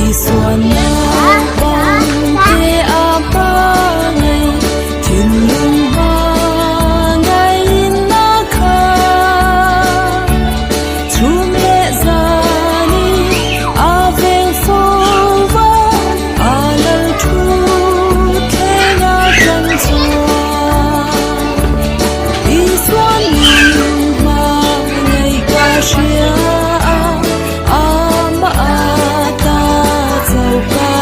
Isuan naupangte a hmangaih thinlung hmangaihin a khat. Chhum leh zani a veng fo va, a lal thu thleng a tang chuan. Isuan min hmangaih ka hria a, amah ata chauh ka.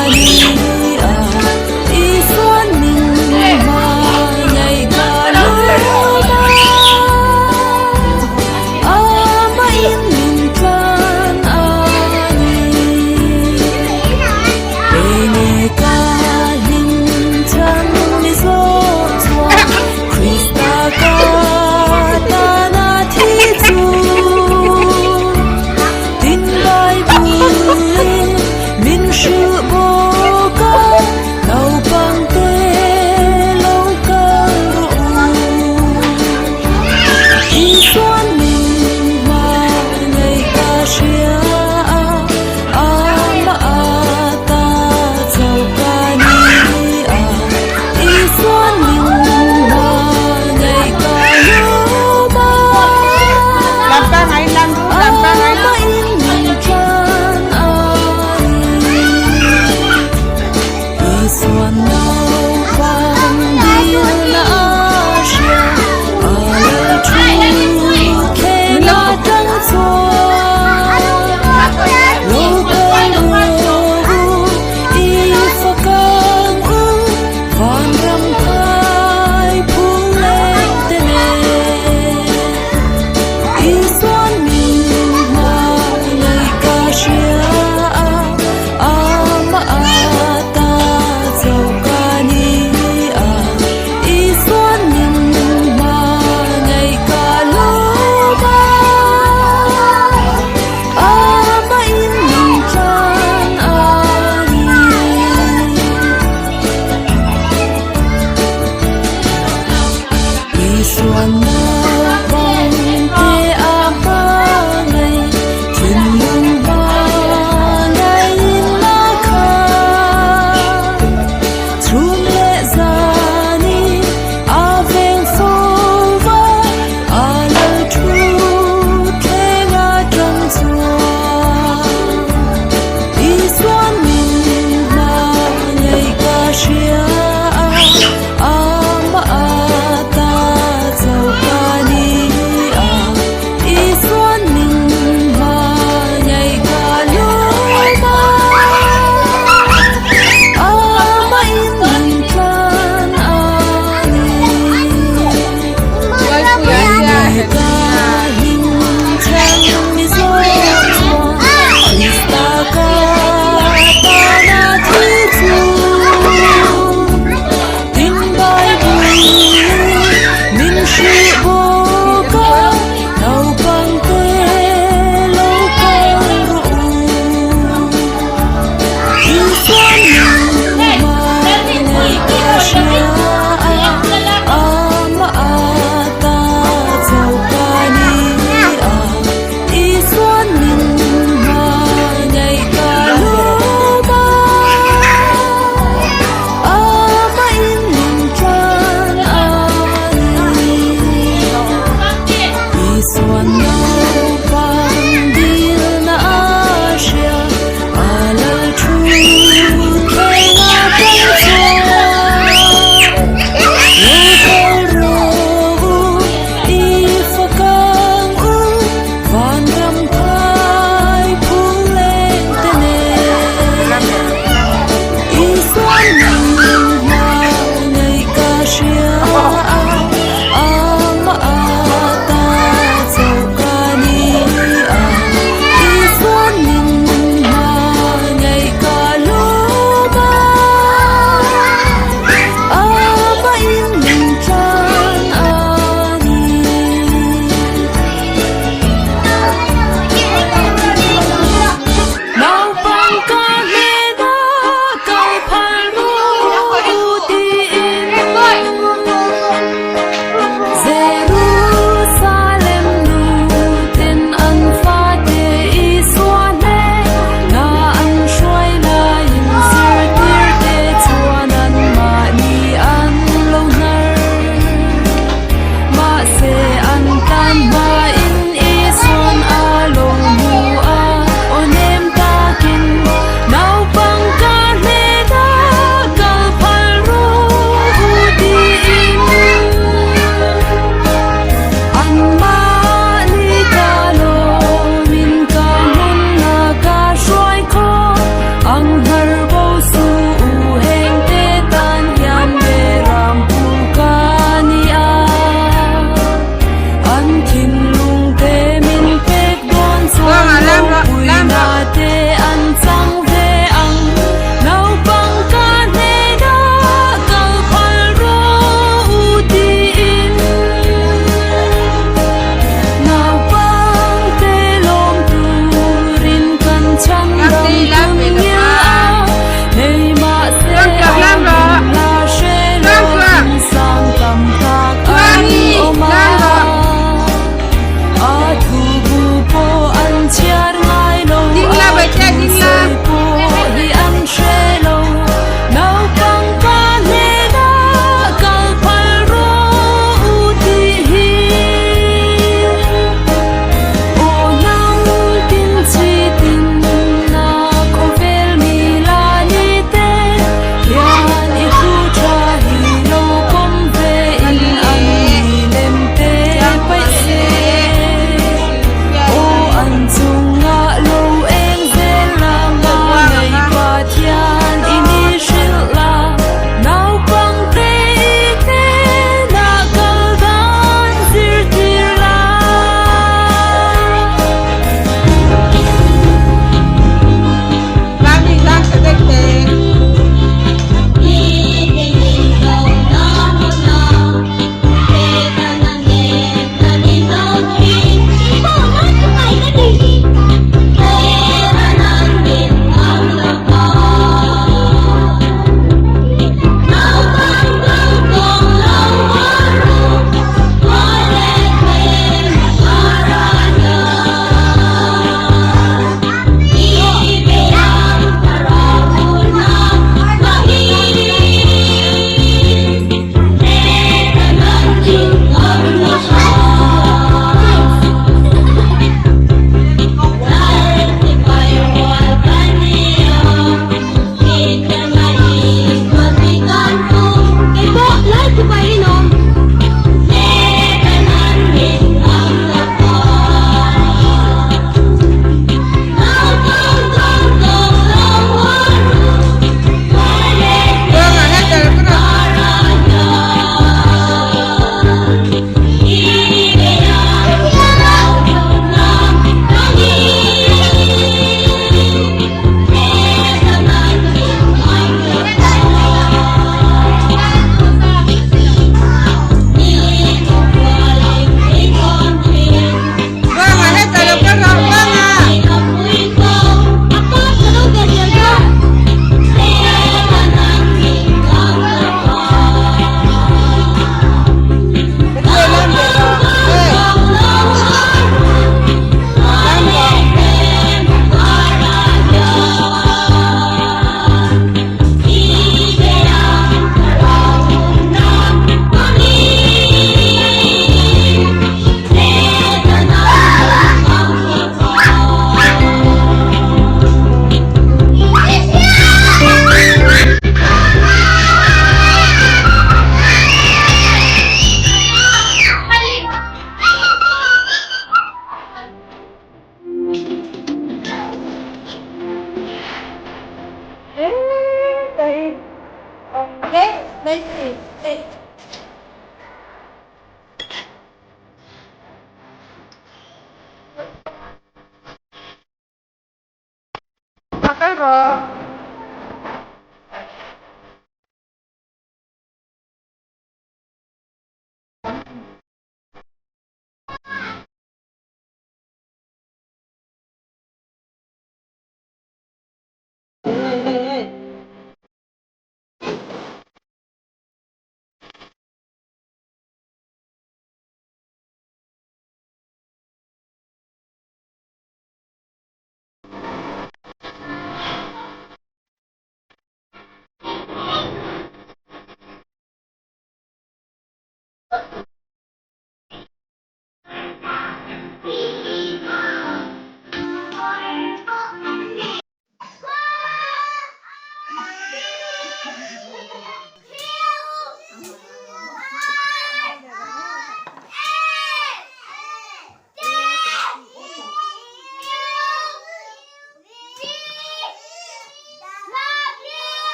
A kal rawh.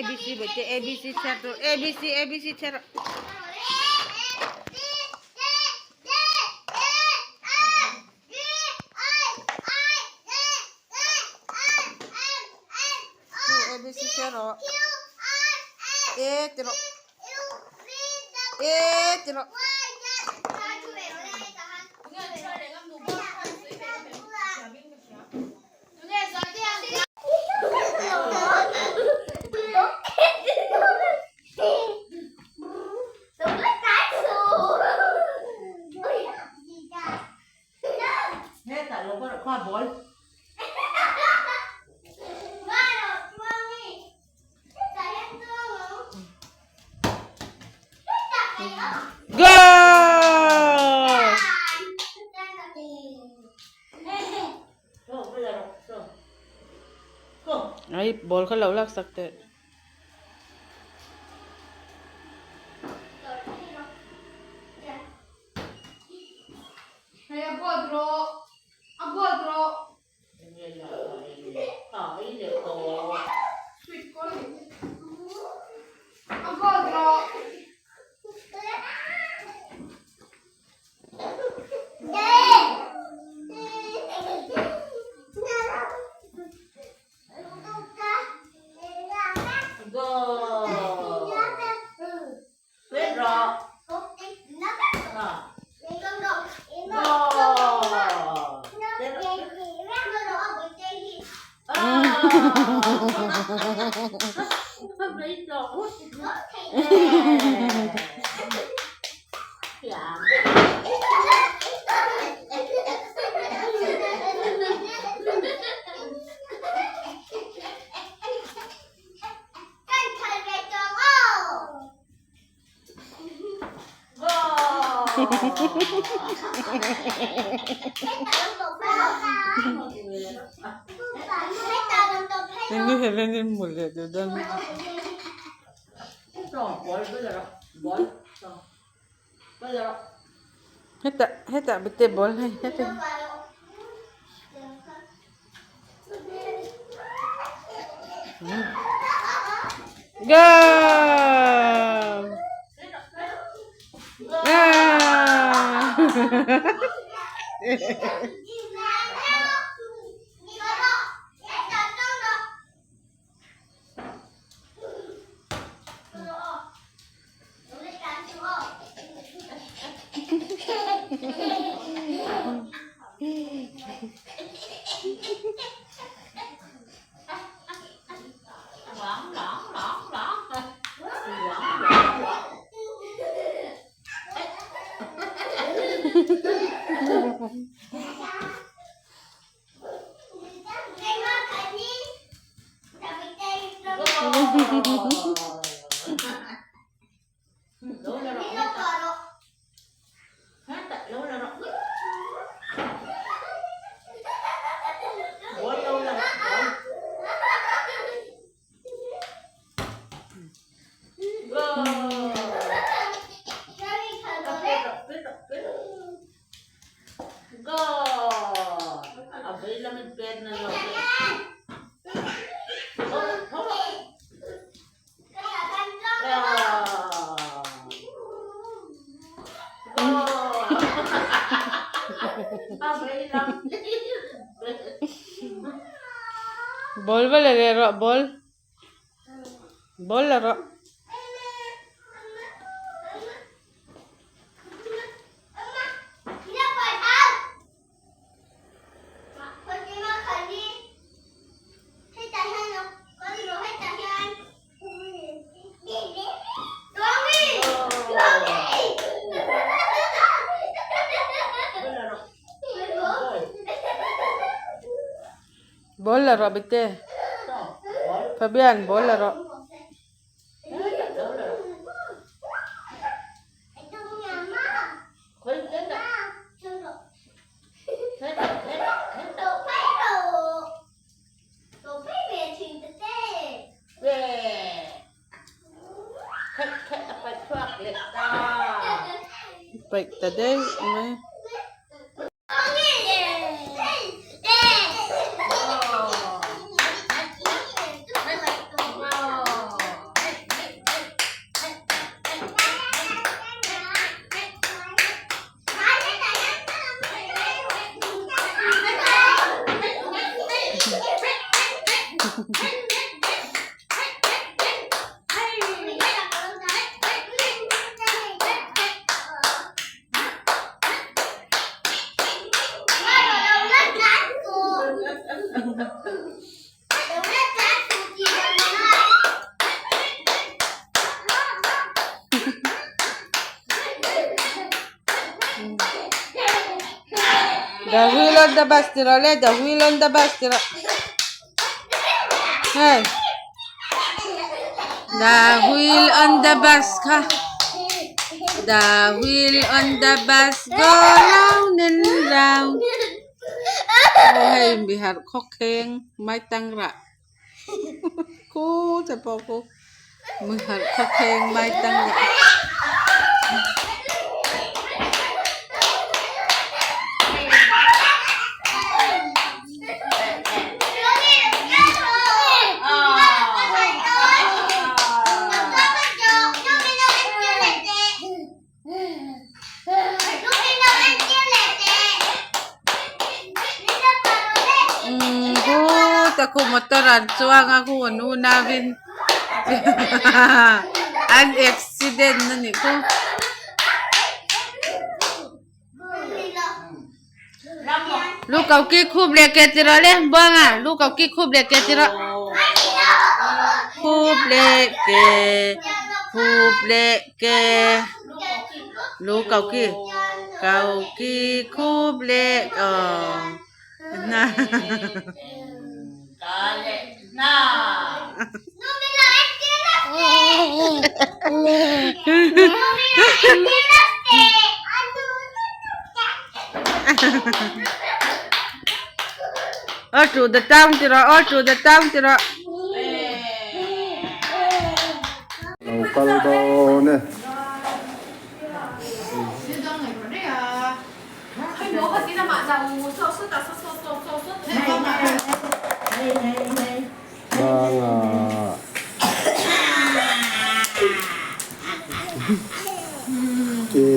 ABC bete ABC chhiar tur ABC ABC chhiar rawh. Chu ABC chhiar rawh. A ti rawh. A ti rawh. Go! Ai ball kha lo lak sak teh. Hindi Helen muli doon. Hetah hetah bete ball hei hetah. Go! Ah! Ball va la leh rawh ball ball la rawh. Ball la rawh bete. Fabian ball la rawh. Paih ta daih mai. The wheel on the bus tiro le the wheel on the bus tiro. Hey. The wheel on the bus kha. The wheel on the bus go round and round. Aw hei mi harh khawk kheng mai tang rah khu te pawh khu mi harh khawk kheng mai tang rah. Umm khutah khu motor an chuang a khu an unauin an accident a nih chu. Lu ko ki khup leh ke ti rawh le buanga lu ko ki khup leh ke ti rawh khup leh ke khup leh ke. Lu kau ki kau ki khup leh aw na. All to the town ti rawh all to the town ti rawh. Lo kal dawn e. Banga. Ke.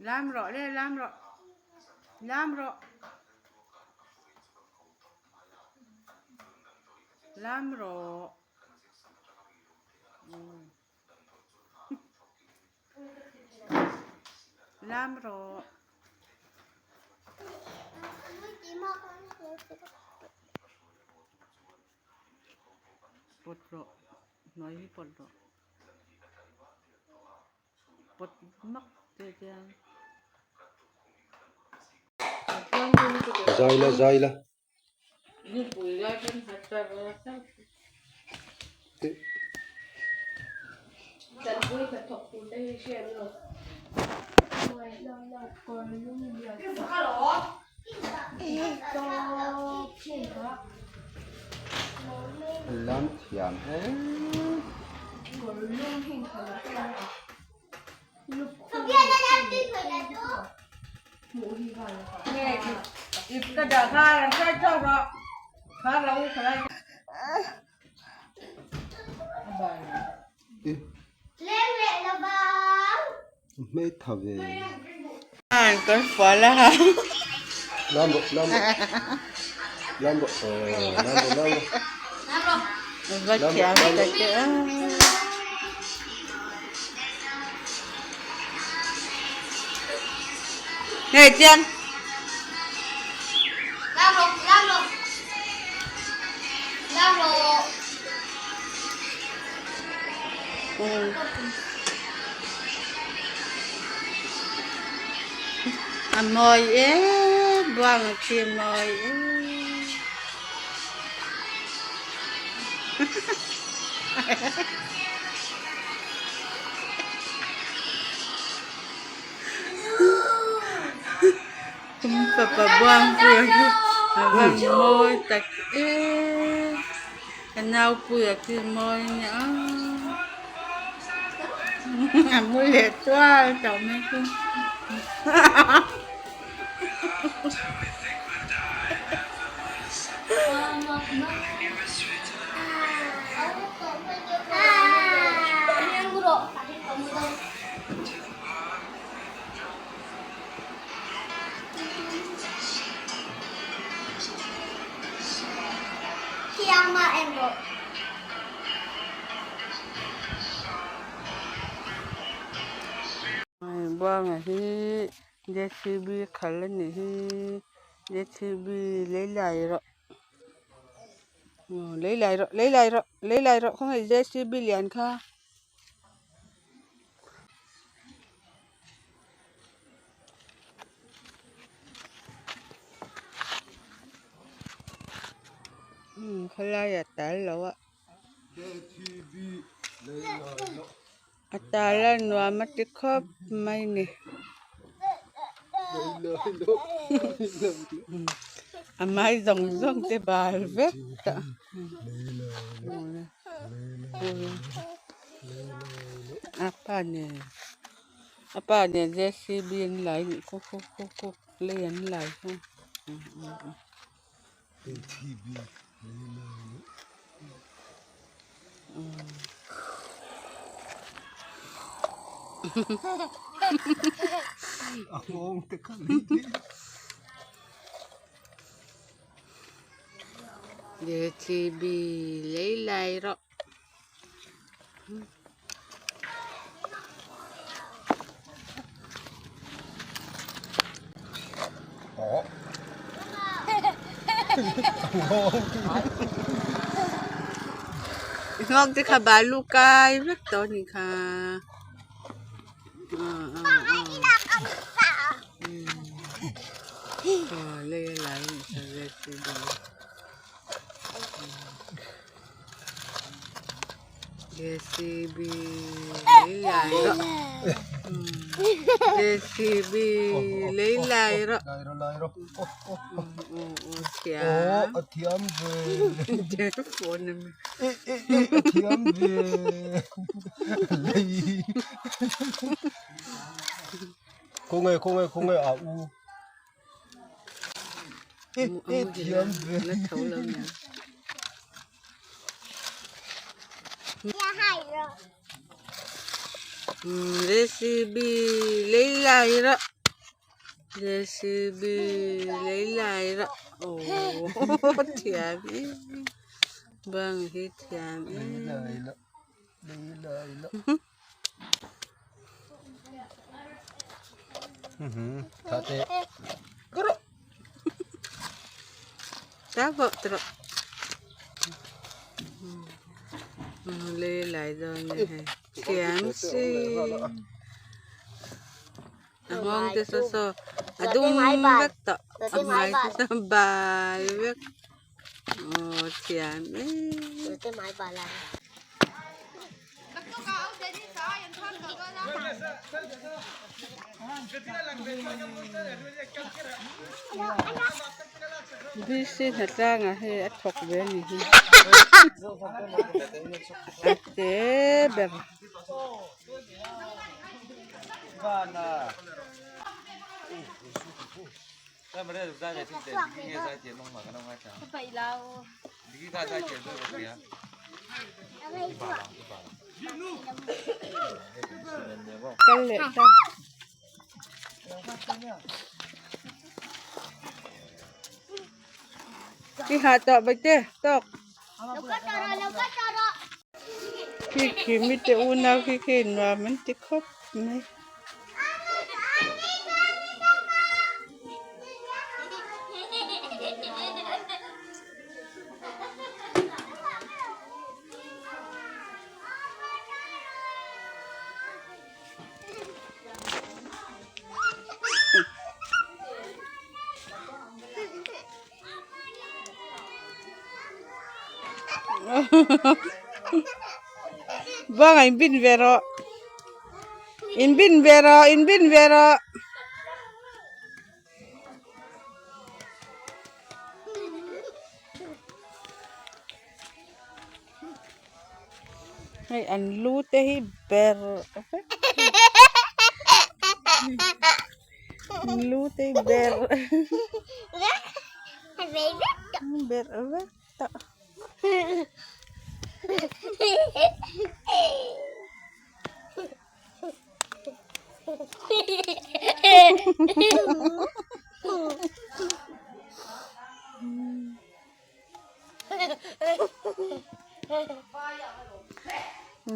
Lam rawh le lam rawh lam rawh lam rawh lam rawh. Pawt rawh hnuai hi pawt rawh pawt mak te hian. Zai la zai la. Lam thiam hle. Hmeitha ve. Lambo lambo lambo lambo lambo. Hei chian. A mawi em buang a khi mawi em. Fapa buang pui a hi a va mawi tak em ka nau pui a khi mawi nia a mu leh tual tawh mai chu. Buanga hi JCB khalh a nih hi JCB lei lai rawh lei lai rawh lei lai rawh lei lai rawh khawnge JCB lian kha. Khawlai a tal lo a a tal a nuam a ti khawp mai ni a mai zawng zawng te bal vek tawh. A pa nen a pa nen JCB an lai nih khu khu khu khu. Lei an lai hi. JCB lei lai rawh. Ngawk te kha balu kai vek tawh a ni kha aw lei a lai a ni kha JCB. JCB lấy lại rồi JCB lấy lại rồi thiam ve thiam ve lei khawnge khawnge khawnge a u thiam ve JCB lấy lại rồi JCB lấy lại rồi ồ thiam bang hi thiam lấy lại lo lấy lại lo ta vợ rồi lê lại rồi này thiam si ngon te so so adum vek to a hmai te so bal vek aw thiam em. Bc hnatlang ah hei a thawk ve a ni hi a te ber. Kal leh ta. I hah tawh bai te tawk. Khi khi mi te unau khi khi nuam an ti khawp mai. Vâng anh bin về rồi in bin ve rawh in bin ve rawh. Hei an lu te hi ber vek an lu te hi ber ber vek tawh.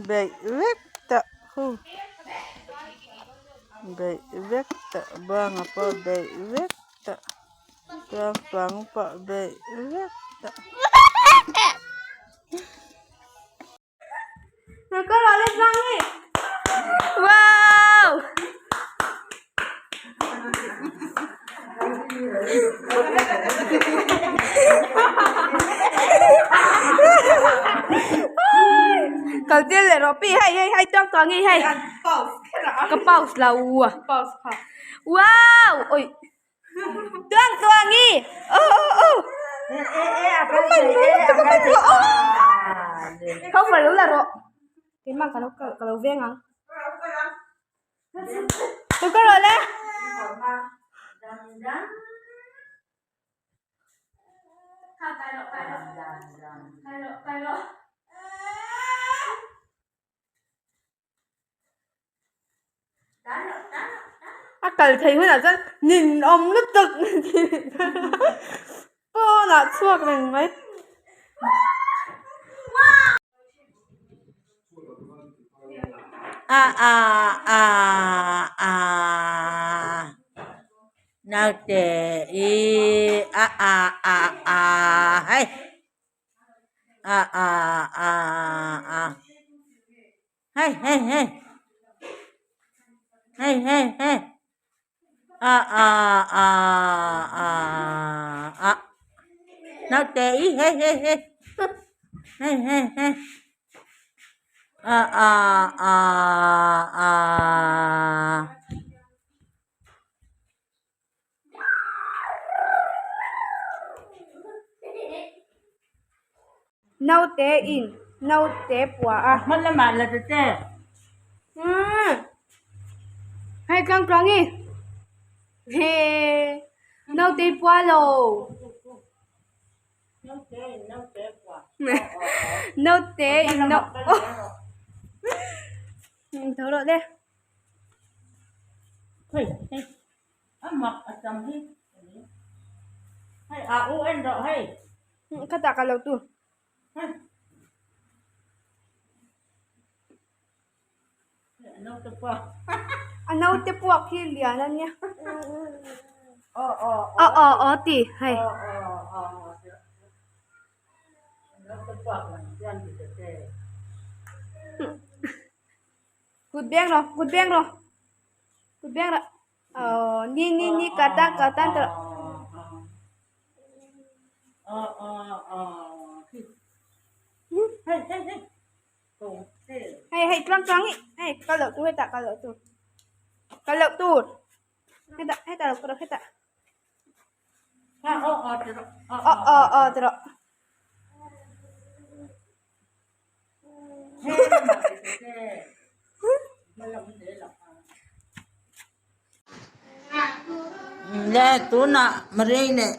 Beih vek tah khu beih vek tah banga pawh beih vek tah tlang pang pawh beih vek tah. Wow! Cầu tiên lệ rồi pi hay hay hay tương có nghi hay. Cái pause là u à. Wow! Ôi. Tương có nghi. Ô ô ô. Không phải lúc là rồi. Cái mà cái lúc cái lúc viên à. Tôi có rồi đấy. A kal thei hunah chuan ninawm lutuk pawnah chhuak reng mai. A a a a naute i a a a a hei a a a a hei hei hei hei hei hei a a a a a naute i hei hei hei hei hei hei a a a a. Naute in naute pua a. Hma lamah la ta che. Umm hei tlang tlang i he naute pua lo. Naute in naute pua. Naute in nau tho rawh le. Hei hei. A mak a tam hi hei a u en rawh hei. Ka tak a lo tu. Hei. A naute puak. A naute puak hi lian a nia. Aw aw aw aw aw ti hei. Aw aw aw a naute puak lang chuan ti ta che. Kut beng rawh kut beng rawh. Kut beng rawh aww ni ni ni ka tan ka tan tawh. Hei hei tlang tlang hi hei kal loh tur hetah kal loh tur kal loh tur hetah hetah lo kal hetah aw aw aw ti rawh. Le tunah Maria leh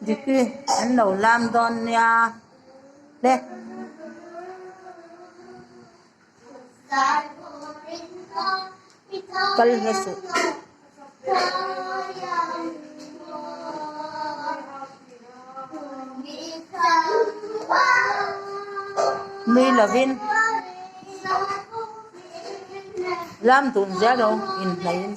Diki an lo lam dawn nia le. Kal hla suh. Nui lovin lam dun zel lo inhnaihin.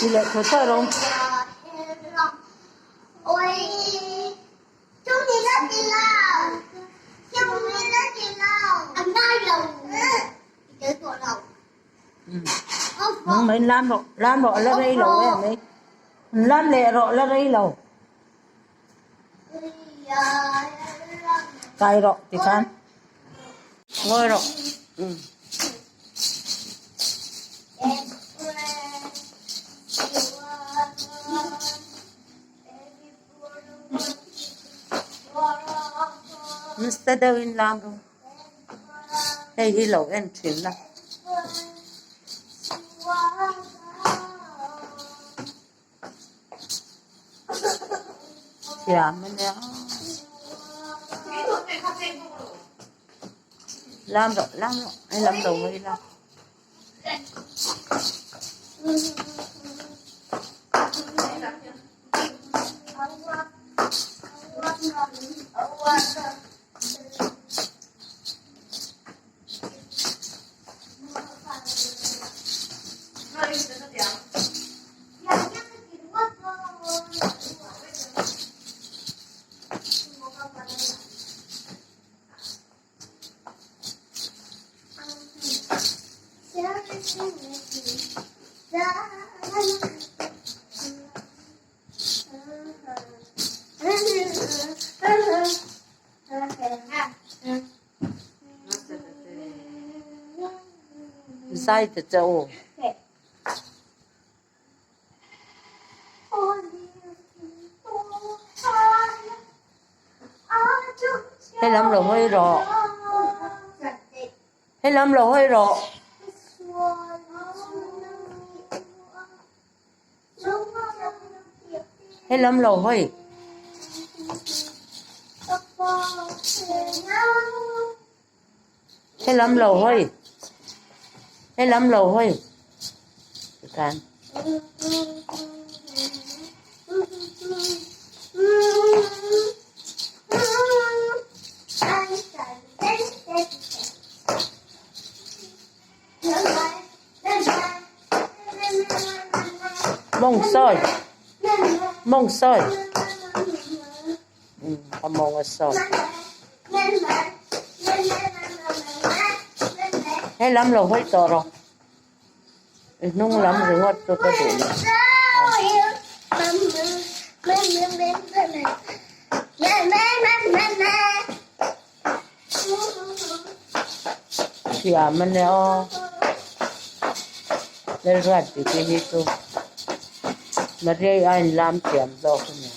Ti leh thaw thaw rawh. Nang mai lam rawh, lam rawh la rei lo em mai. Lam leh rawh la rei lo. Kai rawh tikhan. Ngawi rawh. Nasa deuhin lam rawh. Hei hi lo en thin la. Thiam a nia. Lam rawh lam rawh hei lam lo mai ila. Zai ta che u. Helam lo hawi rawh. Helam lo hawi rawh. Helam lo hawi. Helam lo hawi. Helam lo hawi. Tikhan. Mawng sawi. Mawng sawi. A mawng a sawi. Helam lo hawi tawh rawh. I hnung lam ringawt chu ka duh lo. Thiam a nia aw. Lalruat tih hi chu Maria-i a inlam thiam zawk a nia.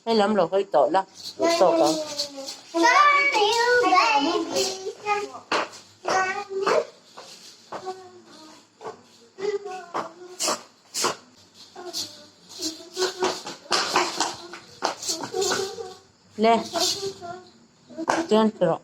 Hei lam lo hawi tawh la, duh tawk ang. Le, chuan ti rawh.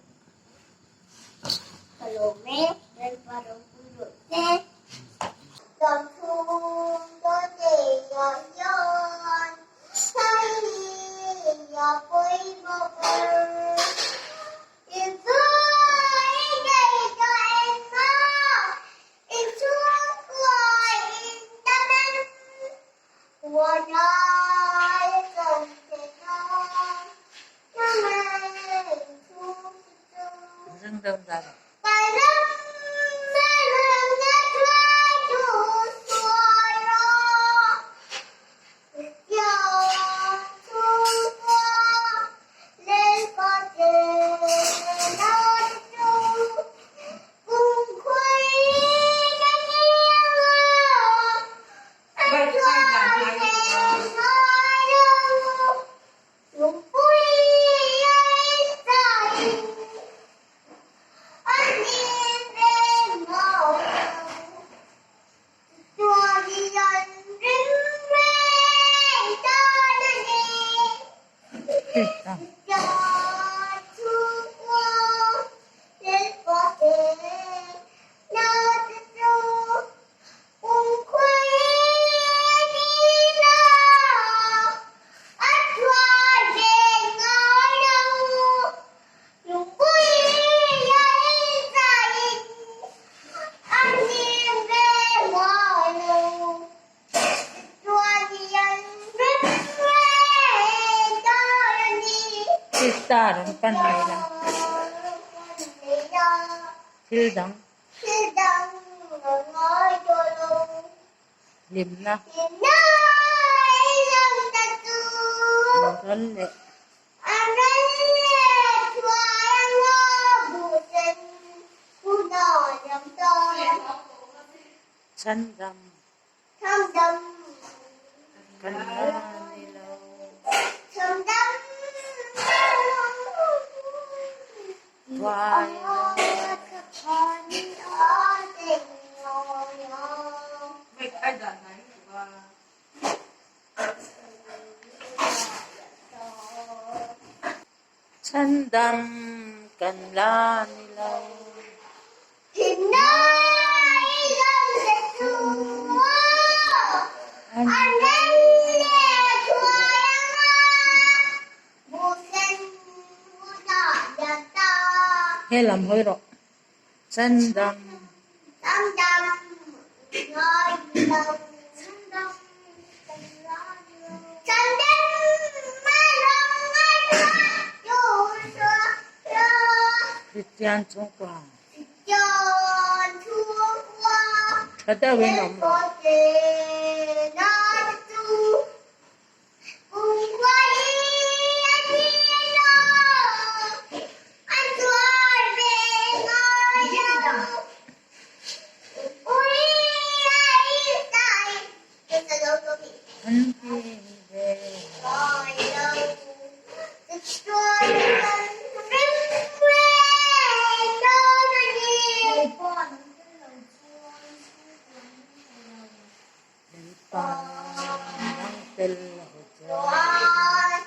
Star an pan mai la thil dang hlimna an rawn leh. Chhandam kan la ni lo. Thuai lo. Chhandam kan la ni lo. He lam hawi rawh. Chhandam. Kristian chhungkua. Tha deuhin awm rawh. An him ve. Lalpa nang tel lo chuan.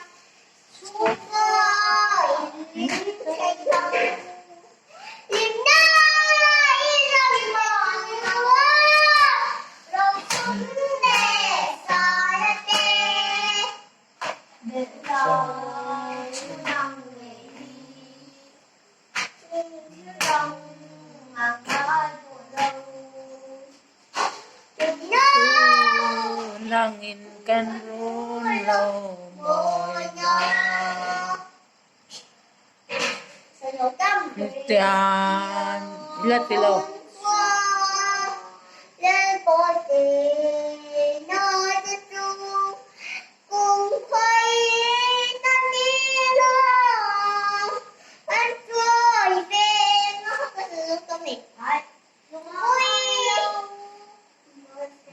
Nangin kan run lo mawi na. Kristian ila ti lo.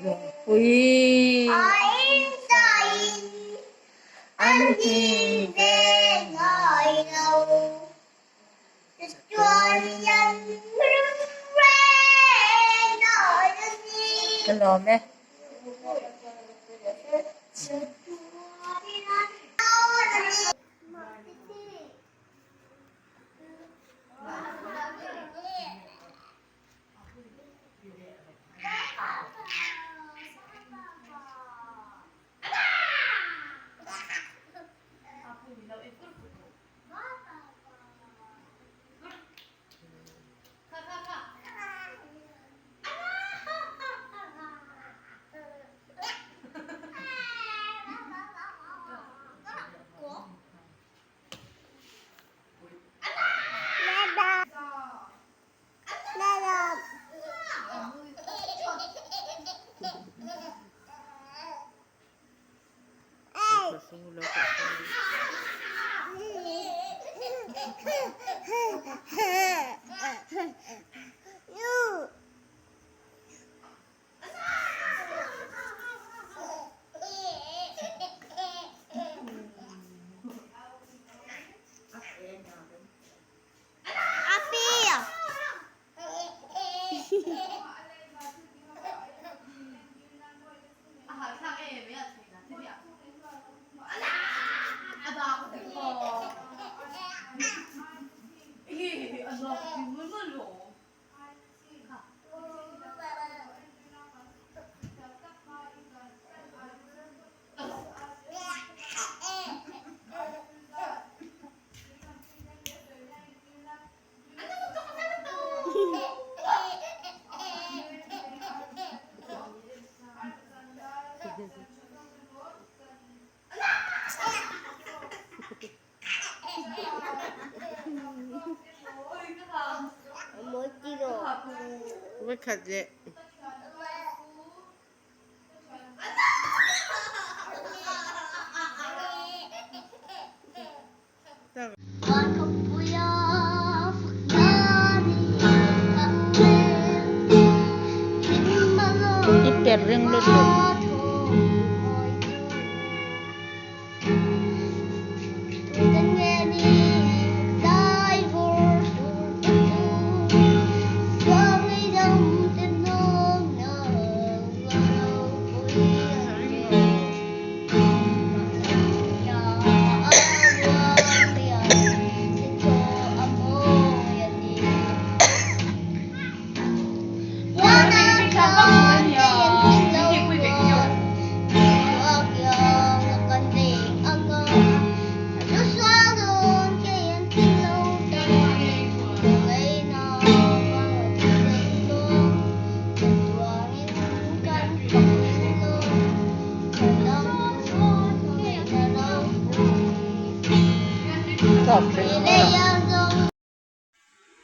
Lungpui an him ve ngai lo. Ka lawm e. Vawikhat leh.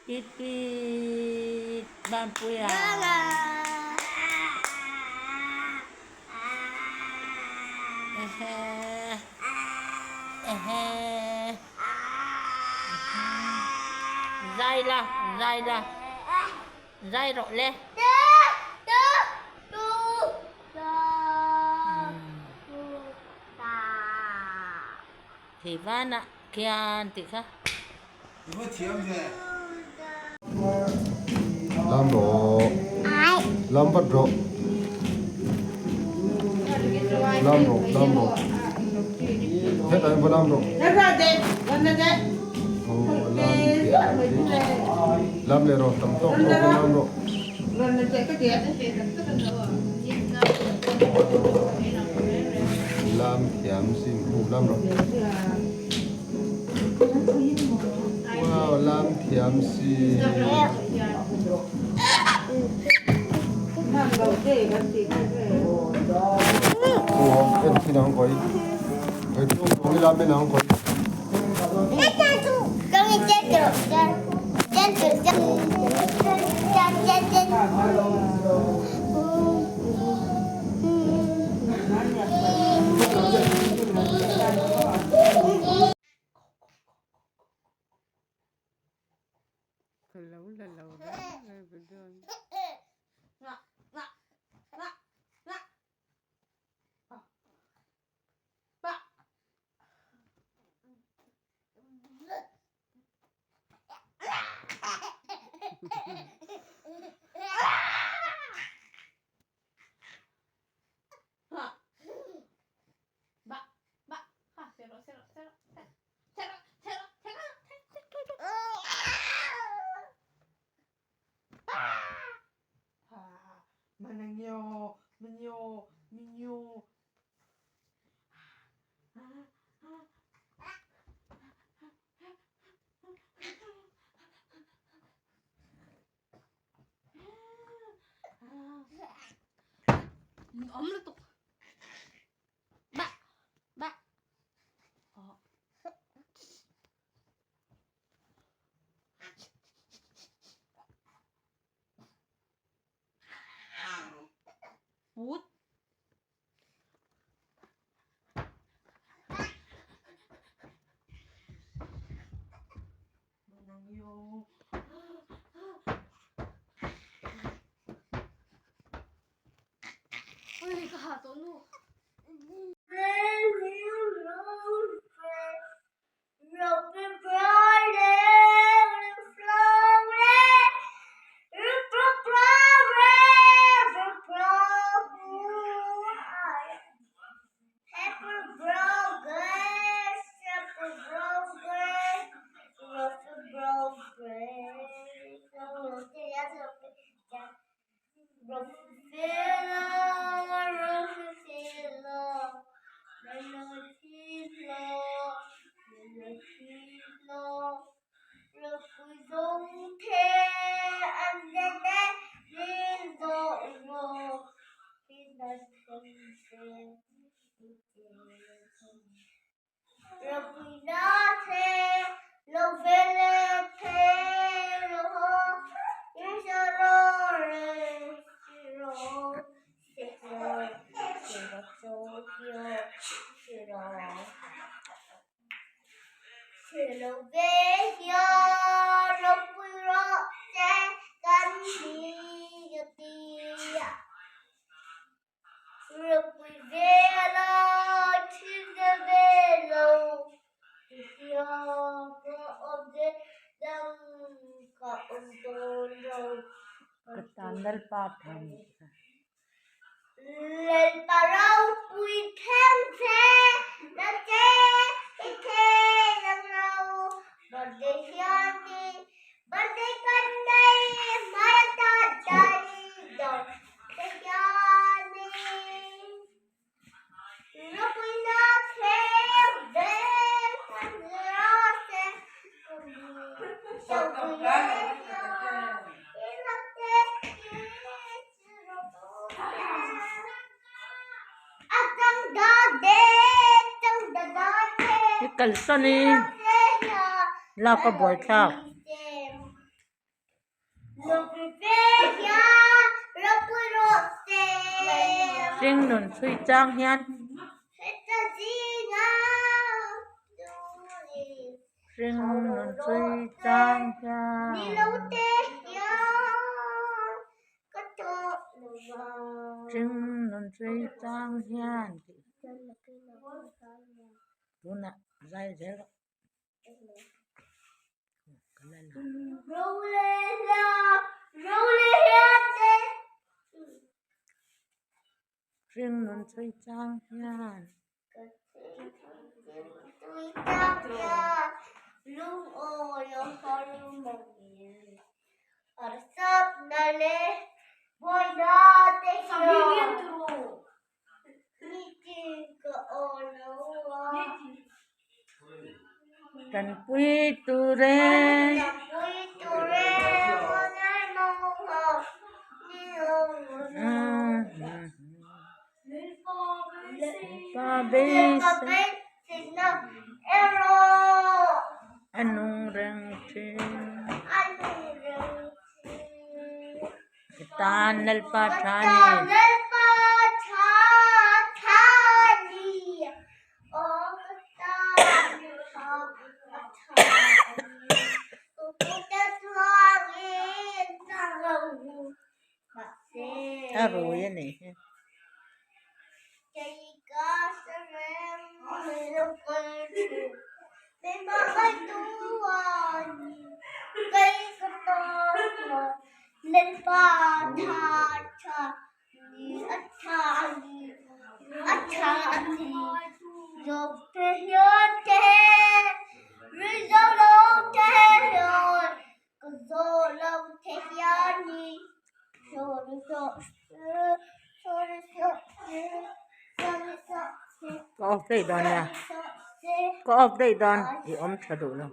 Pit pit Mampuia. Ehe ehe Zai la zai la zai rawh le. Thì van ah khian tih kha. Lam rawh. Lam vat rawh. Lam rawh, lam rawh. Hetah hian va lam rawh. Aw lam lam leh rawh tam tawk tawk in lam rawh. Lam thiam sin hu lam rawh. Wow lam thiam si. En khi nào không có có lam bên nào không có. Ka lo la lo reng reng ve dawn. Ka tan Lalpa tham I kalsan in lak a buaithlak. Hringnun chhui chang hian Hringnun chhui chang hian Hringnun chhui chang hian tih tunah zai zel rawh. Hringnun chhui chang hian Tanpui tur e. A nung reng thin. Ka tan Lalpa tha ni. A rui a nih hi. Ka off daih dawn nia ka off daih dawn i awm tha duh lo.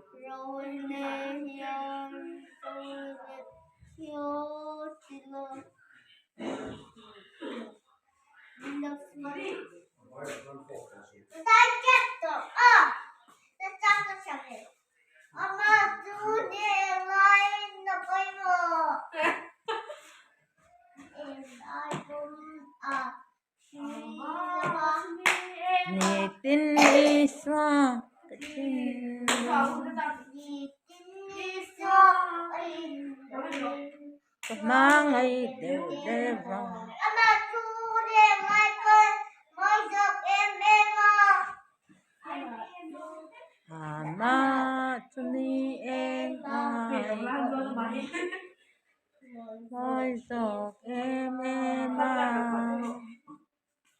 Nitin Isua ka thinlung ka hmangaih deuh deuh a. Amah chu ni eng ai mawi zawk em em a.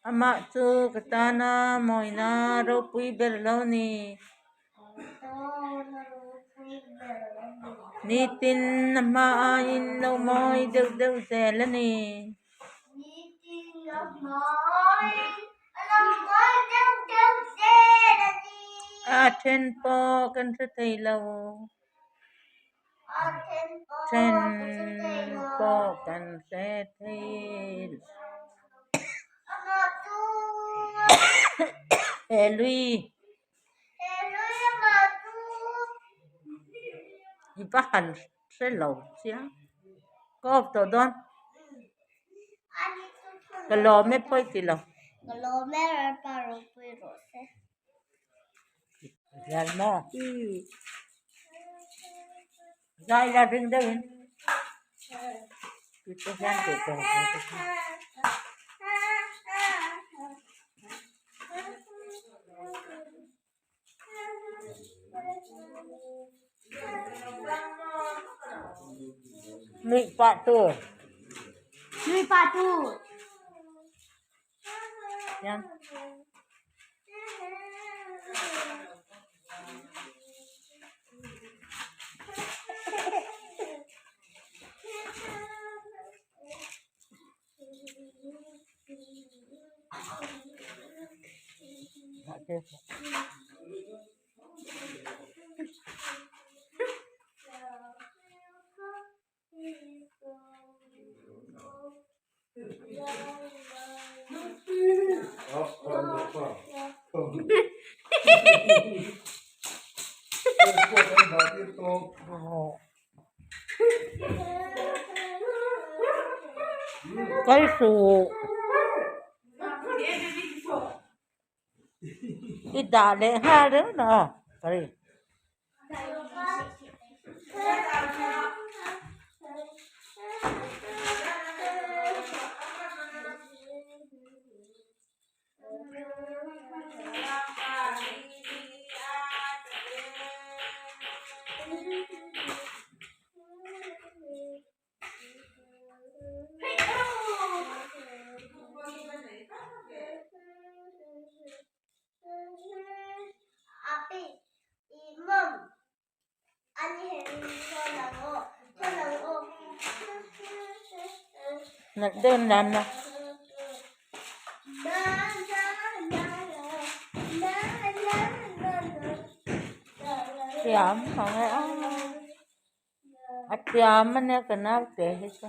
Amah chu ka tana mawina ropui ber lo ni. Nitin a hma aiin lo mawi deuh deuh zel a ni. A then pawh kan hre thei lo. Then pawh kan hre thei lo. He lui. I va han hre lo chiang. Ka off tawh dawn. Ka lawm e pawi ti lo. Zial maw? Zai la ring deuh in. Tute hian tih tur ve te kha. Nuih pah tur. Nuih pah tur. Hian. Kal suh. I dah leh nghal reng na sorry. Nalh deuh an lam na. Thiam ang e a. A thiam a nia ka naute hi chu.